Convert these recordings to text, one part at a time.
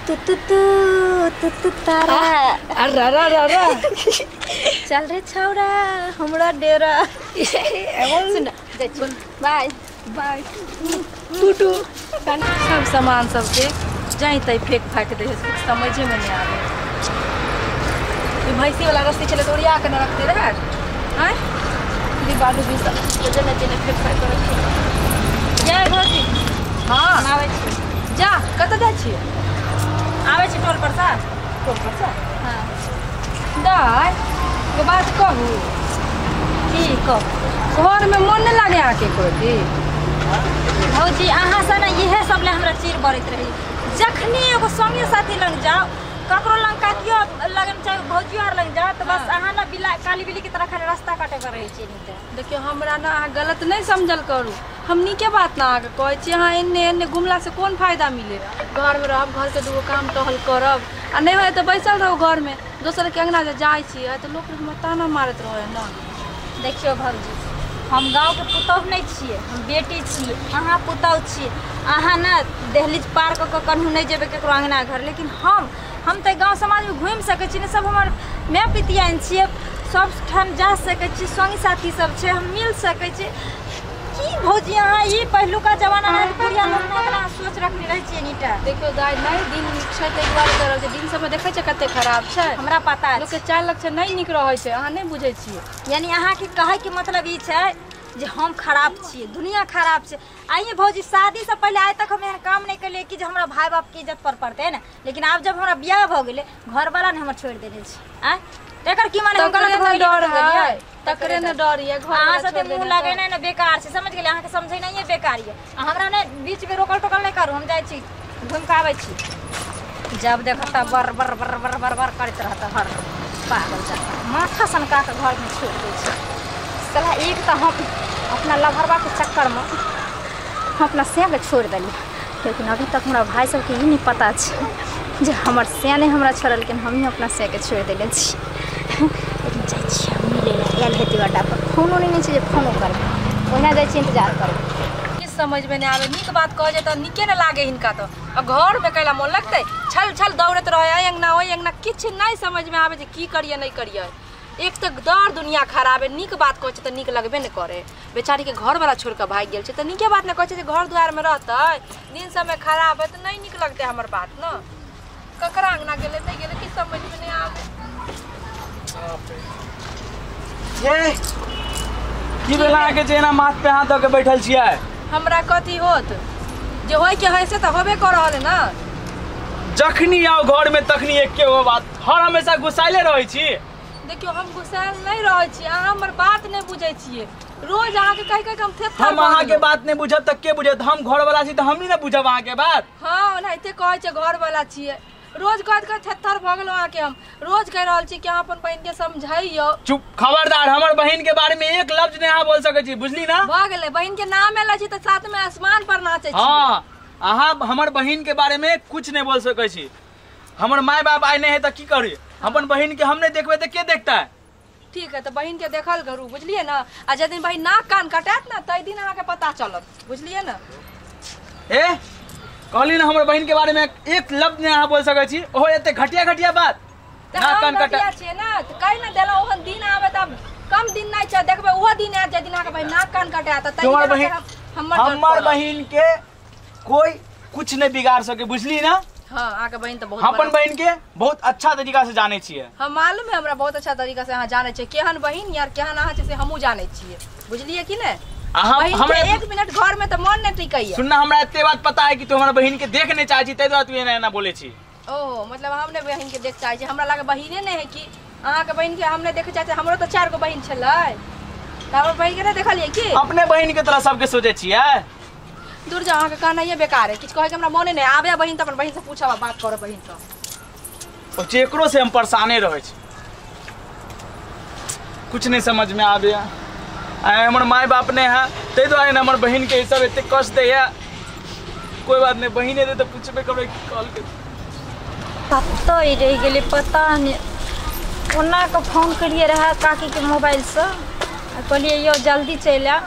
तू तू तू तू तू तारा अरे रा रा रा चल रे छौरा हमरा डेरा। सुन जाइ छी, बाय बाय। टूटू सब सामान सबके जाई तई फेंक फाक दे, कुछ समझे में नहीं आवे। ई भैंसी वाला रस्सी छले तो ओरिया के न रखते रहे आय दी बालू भी सब जेने जेने फेंक फाक के रखे। जय भौजी। हां आबै छी। जा कत जाइ छी? आबै छी टोल पर से। टोल पर से? हां। दाय एगो बात कहू? की कहू? घर में मन नहीं लागे अहाँके एको रत्ती? भौजी अहाँ से ने इहे सब ले हमरा चीर बरैत रही। जखनी एगो संगे साथी लग जाओ, ककरो लग काकियो लगन चाहे भौजियो आर लग जाओ, तो बस अहाँ ना बिला काली बिल्ली के तरह खाली रास्ता काटे पर रहै छी। नहीं देखियो हमरा ना अहाँ गलत नहीं समझल करू, हम नीके बात ना अहाँके कहै छी। अहाँ एन्ने एन्ने घुमला से कोन फायदा मिले? घर में रहब, घर के दूगो काम टहल करब, आ नहीं होय तऽ बैसल रहू घर में। दोसर के अंगना जे जाइ छी तऽ लोक हमरा ताना मारैत रहै ना। देखियो भौजी हम गाँव के पुतहु नहीं छियै, हम बेटी छियै, अहाँ पुतहु छियै। अहाँ ने दहलीज पार कऽ कऽ कन्हू नहीं जेबै ककरो अंगना घर, लेकिन हम तऽ गाँव समाजमे घुमि सकै छी ने, सब हमर माय पितियान छियै, सब ठाम जा सकै छी, संगी साथी सब छै, हम मिल सकै छी। की भौजी अहाँ ई पहिलुका जमाना में बुढ़िया लोग अपना सोच रखने रहै छियै नीटा। देखियो दाइ नहीं दिन नीक छै ताहि दुआरे कऽ रहल छै। दिन सबमे देखै छै कते खराब छै, हमरा पता लोक के चालि लग छै नहीं नीक रहै छै। अहाँ नहीं बुझै छियै। यानी अहाँके कहैके मतलब ई छै जे हम खराब छियै, दुनिया खराब छै। आइए भौजी शादी से पहले आइ तक हम एहन काम नहीं कलियै कि जे हमरा भाई बाप के इज्जत पर पड़तै ने, लेकिन आब जब हमरा बियाह भऽ गेलै घरवाला ने हमर छोड़ि देने छै। आँय एकर की माने हम गलत भऽ डर है? तकरे ने डर ये घर अहाँ सब मुँह लगेनाइ ने बेकार छै, समझ गेलियै? अहाँके समझेनाइए बेकार ये। हमरा ने बीच में रोकल टोकल नहीं करू, हम जाइ छी घुमि कऽ आबै छी। जब देखत तब बर बर बर बर बर बर करैत रहत हर पागल जकाँ, माथा सनका कऽ घरमे छोड़ि दै छै साला। एक तऽ हम अपना लभरबाके चक्करमे हम अपना सैके छोड़ि देलियै, लेकिन अभी तक हमरा भाइ सबके ई नहि पता छै जे हमर सै नहि हमरा छोड़लखिन, हमही अपना सैके छोड़ि देने छी। लेकिन जाइ छियै हम मिलै लए, आयल हेतै अड्डा पर, फोनो नहि छै जे फोनो करबै, ओहिना जाइ छियै इंतजार करबै। किछु समझमे नहि आबै, नीक बात कहै छै तऽ नीके नहि लागे हिनका। तऽ आ घरमे कैला मोन लगतै? छल छल दौड़ैत रहै एहि अङ्गना ओहि अङ्गना, किछु नहि समझमे आबै छै की करियै नहि करियै। एक तऽ दर दुनिया खराब है, नीक बात कहै छै तऽ नीक लगबे नहि करे। बेचारीके घरवाला छोड़ि कऽ भागि गेल छै तऽ नीके बात नहि कहै छै जे घर दुआरमे रहतै, दिन समय खराब है तऽ नहि नीक लगतै हमर बात ने। ककरा अङ्गना गेलै नहि गेलै किछु समझमे नहि आबै। ये की भेल अहाँके जे एना माथ पे हाथ दऽ के बैठल छियै? हमरा कथी होत, जे होय के है से तऽ होबे कऽ रहल है ना। जखनी आउ घर में तखनी एके गो बात, हर हमेशा गुस्साइले रहै छी। देखियो हम गुस्सायल नहीं रहै छी, अहाँ हमर बात नहीं बुझै छियै। रोज अहाँके कहि कहि के हम थेथर। हम अहाँके बात नहीं बुझब तऽ के बुझत? हम घरवाला छी तऽ हमही ने बुझब अहाँके बात। हाँ ओनाहिते कहै छै घरवाला छियै, रोज कहैत कहैत थेथर भऽ गेलहुँ अहाँके। हम रोज कहि रहल छी कि अहाँ अपन बहिन के समझैयौ। चुप, खबरदार, हमर बहिन के बारे में एक लफ्ज नहीं अहाँ बोल सकै छी, बुझली ना? भऽ गेलै, बहिन के नाम एलै छी तऽ साथ में आसमान पर नाचै छी। हाँ अहाँ हमर बहिन के बारे में कुछ नहीं बोल सकै छी। हमर माय बाप आइ नहीं है तऽ की करी? अपन बहिन के हम नहीं देखबै तऽ के देखता है? ठीक है तऽ बहिन के देखल करू, बुझलियै ना? आ जाहि दिन बहिन नाक कान कटायत ना ताहि दिन अहाँके पता चलत, बुझलियै ना? ए कहली ना हमर बहिन के बारे में एक लफ्ज नहीं अहाँ बोल सकै छी, ओहो एते घटिया घटिया बात। नाक कान कटा छियै ना तऽ कहि ने देलहुँ, ओहन दिन आबे तऽ कम दिन नहीं छै, देखबै ओहो दिन आयत जाहि दिन अहाँके बहिन नाक कान कटायत। ताहि हमर बहिन के कोई कुछ नहीं बिगाड़ सके, बुझली ना? हाँ अहाँके बहिन तऽ बहुत, अपन बहिन के बहुत अच्छा तरीका से जानै छियै। हम मालूम है, हमरा बहुत अच्छा तरीका से अहाँ जानै छियै केहन बहिन यार केहन अहाँ छै से हमहूँ जानै छियै, बुझलियै कि नहि? हमरा एक मिनट घर में तऽ मन नहीं टिकैया। सुनना, हमरा एते बात पता है कि तू हमरा बहिन के देख नहीं चाहै छी ताहि दुआरे तू एना एना बोलै छी। ओ मतलब हम नहि बहिन के देख चाहै छी, हमरा लागे बहिने नहि है कि अहाँके बहिन के हम नहि देख चाहै छी। हमरो तऽ 4 गो बहिन छलै तऽ हमर बहिन के नहि देखलियै की? अपने बहिन के तरह सबके सोचै छियै। दूर जाओ, अहाँके कहनाइए बेकार है, किछु कहैके हमरा मोने नहि आबै। बहिन तऽ अपन बहिन से पूछब, बात करब बहिन से। जेकरो से हम परेशाने रहै छी, कुछ नहीं समझ में आबैया। आइ हमर माय बाप नहि है ताहि दुआरे ने हमर बहिन के सब एते कष्ट दैया। कोई बात नहीं, बहिन एतै तऽ पूछबे करबै की कहलकै। कतऽ रहि गेलै पता नहि। ओना कऽ फोन करियै रहए काकीके मोबाइलसँ, कहलियै यौ जल्दी चलि आयब,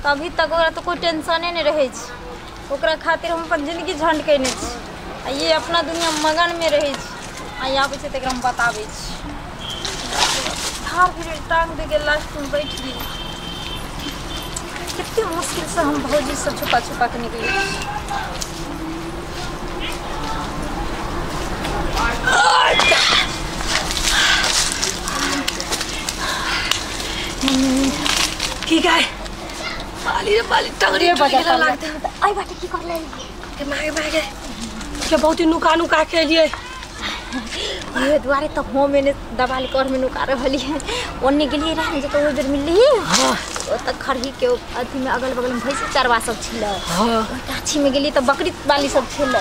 अभी तक ओकरा तऽ कोइ टेंशने नहि रहै छै। ओकरा खातिर हम अपन जिंदगी झंड केने छी। आ ये अपना दुनिया मगन में रहै छै। आ आबै छै तऽ एकरा हम बताबै छी। थार फिर टांग दे के लास्ट में बैठ गेली। कते मुश्किल से हम भौजी से छुपा छुपा के निकली। की गाय पाली रे पाली टंगड़ी बजा लागते। आई बाटे की कर ले के मागे मागे के बहुत ही नुका नुका के लिए ये दुआरे तो हम एने दबाल कर में नुका रहली है। ओन्ने गेलिए रहे जे तो ओइ बेर मिलली। हां ओ त खरही के अथी में अगल बगल में भैंस चरवा सब छल। हां गाछी में गेली त बकरी वाली सब छल।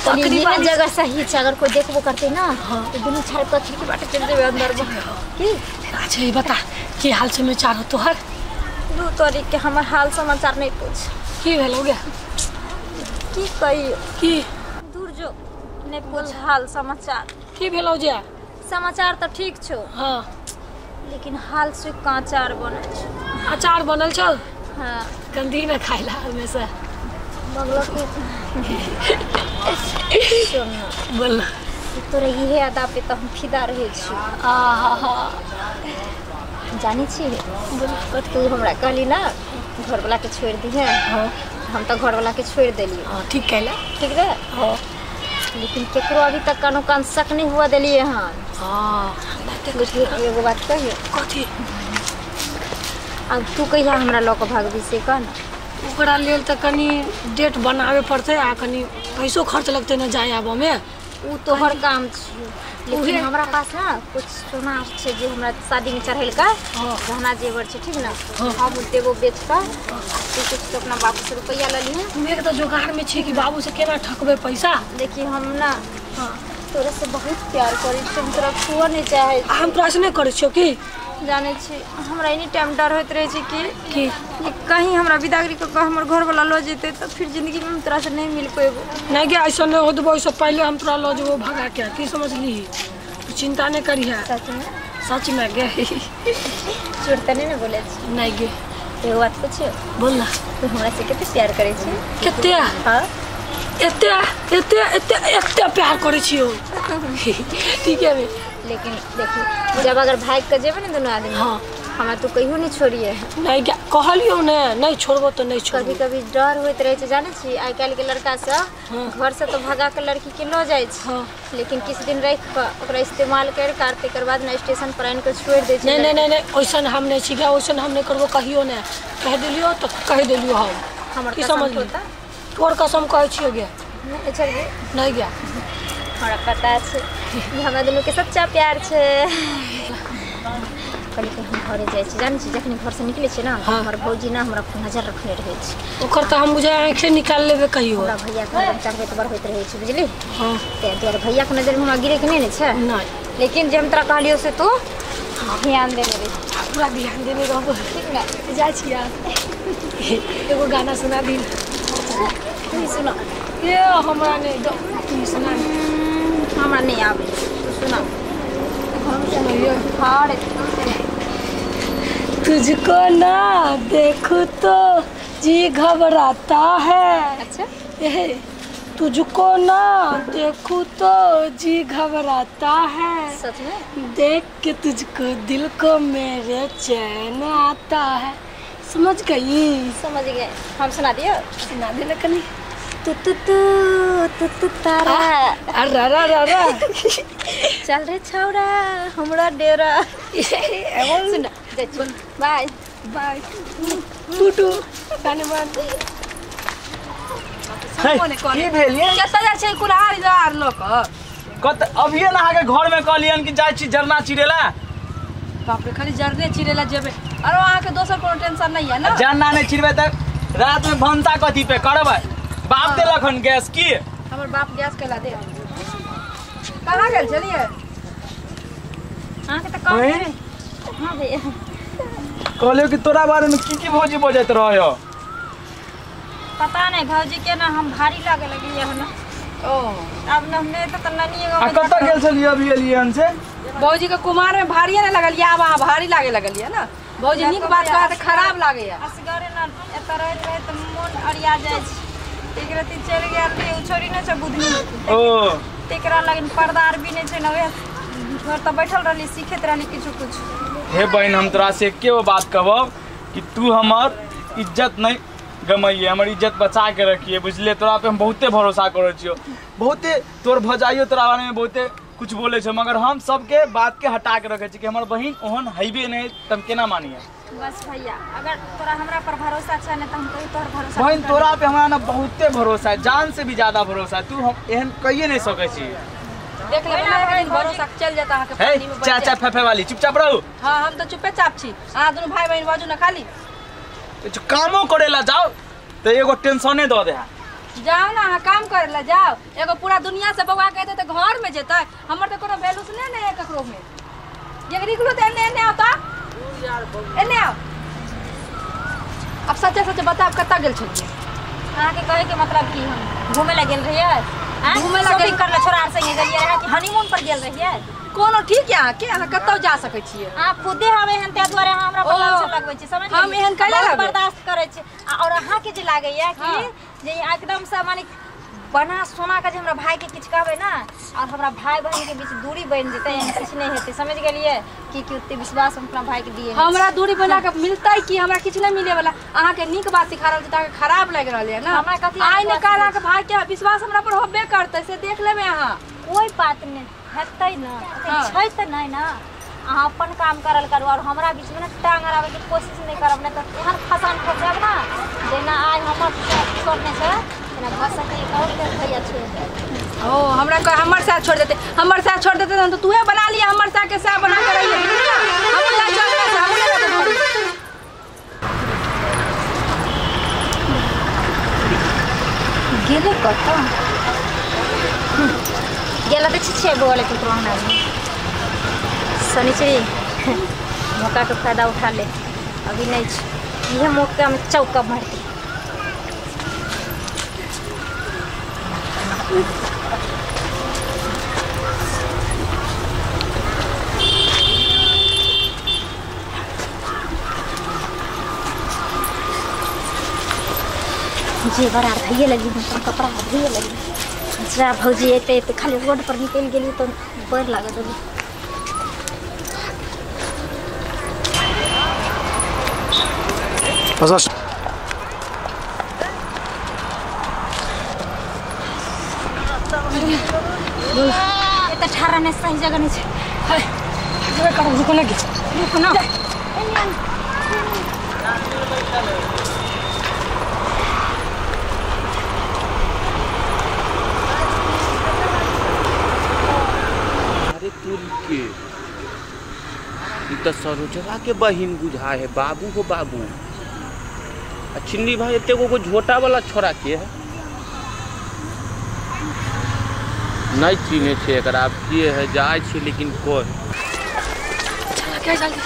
बकरी वाली जगह सही छै, अगर कोई देखबो करते ना तो दुनू छाड़ के खिड़की बाटे चल जेबे अंदर में। की अच्छा ये बता की हाल समाचार हो तोहर? दू तारीख के हमर हाल समाचार नहीं पूछ। की भेल हो गया? की कहियो की दूर जो नहीं पूछ हाल समाचार। की भेल हो जे? समाचार तो ठीक छो। हां लेकिन हाल से कांचार बनल छो। अचार बनल छो? हां गंदी न खाइला हमेशा बगलो की सुन बोल तोरे इहे अदा पे तो हम फिदा रहे छी। आहा जानी छी तू हमरा कहली ना घर वाला के छोड़ दी है। हां हम तो घर वाला के छोड़ देलिए। हां ठीक कहला। ठीक रे। हां लेकिन केकरो अभी तक कानो कान शक नहीं हुआ देलिए। हां हां लेकिन एगो बात कहियो। कथी? अब तू कहिया हमरा लऽ के भागबी से कह ना। ओकरा लेल त कनी डेट बनावे पड़तै आ कनी पैसो खर्च लगतै ना जाय आबऽ में। उ तोहर काम छियो, लेकिन हमरा पास ना कुछ सोना छै जे हमरा शादी में चढ़ेलका गहना जेवर छै, ठीक ना? हम देबो बेच के तू कुछ तो अपना बाबू से रुपया ल लिहे। हम एक तो जोगाड़ में छी कि बाबू से केना ठकबे पैसा। देखी हम ना तोरा से बहुत प्यार करै छी, हम तोरा छुअ नहीं चाहै। हम तोरा से नहीं करै छियो की? जानै छी हमरा एनी टाइम डर होइत रहै छै कि की कहीं हमरा बिदागरी क के हमर घर वाला ल जेतै त फिर जिंदगी में हम तोरा से नहीं मिल पेबो। नहीं गे ऐसा नहीं हो देबो, ऐसे पहले हम तोरा ल जेबो भगा के, की समझली? तू चिंता नहीं करिहे। सच में? सच में गे। झूठ त नहीं ने बोलै छी? नहीं गे। एगो बात पूछियो? बोल ना। तू हमरा से कते प्यार करै छी? कते? हां एते एते एते एते प्यार करै छियो। ठीक है। लेकिन देखी जब अगर भाग के जेबे ना दोनों आदमी। हाँ हमरा तू कहियो नहीं छोड़िए। नहीं कहलियो ने नहीं छोड़बो तो नहीं छोड़बो। कभी कभी डर होइत रहे छै जानै छी, आइ काल्हि के लड़का सब घर से तो भगा के लड़की के ल जाइ छै। हाँ। लेकिन किछु दिन राखि के ओकरा इस्तेमाल कर कर तेकर बाद ना स्टेशन पर आनि के छोड़ि दै छै। नहीं नहीं नहीं नहीं ओइसन हम नहीं छी, ओइसन हम नहीं करबो कहियो ने। कह देलियो तो कह देलियो। हम हमर की समझ होता? तोर कसम कहै छियो गे। नहीं छोड़बे? नहीं गया। हमरा पता छै हमरा दुनू के सच्चा प्यार छै। कहली कि हम घरे जाइ छी, जानै छी जखनी घर से निकलै छी ना। हाँ। हमर भौजी ना हमरा नजर रखने रहै छै। ओकर तऽ हम बुझाय आँखे निकाल लेबे कहियो। हमरा भैया के हरदम चढ़बैत बढ़बैत रहै छै बुझली। हां ताहि दुआरे भैया के नजर में हमरा गिरे के नहीं ने छै। नहीं लेकिन जे हम तोरा कहलियो से तू ध्यान देने रही। पूरा ध्यान देने रहबो। ठीक ना? जाइ छी यार एगो गाना सुना दी। तू सुना। ये हमरा नहीं दो, तू सुना। हमरा नहीं आबै, तू सुना। हम सुनैयो। हां तुझको ना देखूं तो जी घबराता है। अच्छा ये तुझको ना देखूं तो जी घबराता है। सच में? देख के तुझको दिल को मेरे चैन आता है। समझ गई? समझ गए। हम सुना दियो? सुना देना कनी। तू तू तू तू तू तारा अरे रा रा रा चल रे छौड़ा हमरा डेरा। सुन बाय बाय टूटू धन्यवाद। की भेल ये? कतऽ जाइ छै कुल्हाड़ी आर लऽ कऽ? कत अभिये ना अहाँके घर में कहलियन कि जाइ छी जरना चिरेला। बाप रे खाली जरने चिरेला जेबै। अरे अहाँके दोसर कोनो टेंशन नहीं है ना? जरना नहीं चिरबै तऽ रात में भनसा कथी पे करबै? बाप देलक हन गैस की? हमर बाप गैस केला दे। कहाँ गेल छलियै? अहाँके तऽ कहलियै। हां भैया कहलियो कि तोरा बारे में की की भौजी बजैत रहयो? पता नहीं भौजी के ना हम भारी लागे लगलियै हन। ओ अब न हमने त ननी एगो आ कत गेल छलियै अभी एलियै हन से? भौजी के कुमार में भारिये ने लगलियै, आब अहाँ भारी लागे लगलियै ना। भौजी नीक बात कहा त खराब लागैया। असगरे ना एत रहैत रहैत मोन अरिया जाइ छै। एक राति चल गेल रही उ छोरी नै छै बुधनी ओ तेकरा लगन पर्दा आर भी नै छै न ओहे घर त बैठल रहली सीखैत रहली किछु कुछ। हे बहन हम तोरा से एके गो बात कहब कि तू हमर इज्जत नहीं गमैये, हमर इज्जत बचा के रखिए बुझलिए। तोरा पे हम बहुते भरोसा करै छियो, बहुते तोर भजाइयो तोरा बारे में बहुते कुछ बोले छो, मगर हम सबके बात के हटा के रखे छी कि हमर बहिन ओहन हैबे नहीं तब केना मानिए। बस भैया अगर तोरा हमरा पर भरोसा छै ने त हम कहियो तोहर भरोसा बहिन तोरा पे हमरा ना बहुते भरोसा है, जान से भी ज्यादा भरोसा है, तू हम एहन कहिए नहीं सकै छी। देख ले ना एक दिन भरोसा चल जाता अहाँ के पानी में। चाचा फेफे वाली चुपचाप रहू। हां हम त चुपे चाप छी, अहाँ दुनू भाई बहिन बाजू ना खाली कामो करेला जाओ तो एगो टेंशने दऽ दे। जाओ ना अहाँ काम करेला जाओ, एगो पूरा दुनिया से बौआ के एतै त घर में जेतै, हमर त कोनो वैल्यू नै ने है ककरो में। ये निकलू त एने एने आवता एने आओ। अब सच्चे सच्चे बताब कतऽ गेल छलियै? अहाँ के कहे के मतलब की हम घूमे ला गेल रहियै? घूमे ला गेल करला छोरा आर संगे गेलियै रहे कि हनीमून पर गेल रहियै? कोनो ठीक है अहाँ के, अहाँ कतौ जा सकै छियै? अहाँ खुदे हम एहन ताहि दुआरे अहाँ हमरा पर लालच लगबै छी समझ हम एहन कैला लागबै बर्दाश्त करै छी। और अहाँ के जे लागैया कि जे एकदम से माने बना सोना के जे हमरा भाई के किछु कहबै ना और हमरा भाई बहन के बीच दूरी बनि जेतै, एहन किछु नहि हेतै समझ गेलियै? कि ओते विश्वास हम अपना भाई के दिए हमरा दूरी बना के मिलतै कि हमरा किछु नहि मिले वाला। अहाँ के नीक बात सिखा रहल छी त अहाँ के खराब लागि रहल है ना। हमरा कथी आइ ने काल अहाँ के भाई के विश्वास हमरा पर होबे करतै से देख लेबै अहाँ। कोई बात नहि हेतै ना, छै तऽ नहि ना, अहाँ अपन काम करल करू और हमरा बीच में ना टांग अड़ाबै के कोशिश नहीं करब, नहीं तो एहन फसान फसाब ना जेना आइ हमर छोड़ने छै तेना भऽ सकै और के भैया छोड़ दे। ओ हमरा हमर साथ छोड़ देते, हमर साथ छोड़ देते तो तूहे बना लिया हमर साथ के साथ बना के रहिए। हम ना छोड़बै हम ना गेलै कतऽ गेला तऽ छियै बोले ककरो अंगना में। शनिचरी मौका के फायदा उठा ले, अभी नहीं यह मौका में चौका मारती। जेवर आर धैये लगी, कपड़ा धैये लगी। जा भौजी एते एते खाली रोड पर निकलि गेली तो बड़ लागत अभी। बस एते ठाड़ा नहि सही जगह नहि छै। जेबे करब, रुको ना गे, रुको ना। अरे तुरी के ई त सरोजवा के बहिन बुझा है बाबू हो बाबू। आ छिन्नी भाई एते गो झोटा वाला छोरा के है नहीं चिन्हे छे एकरा, आब के है जाय छी लेकिन कोई चला के जल्दी।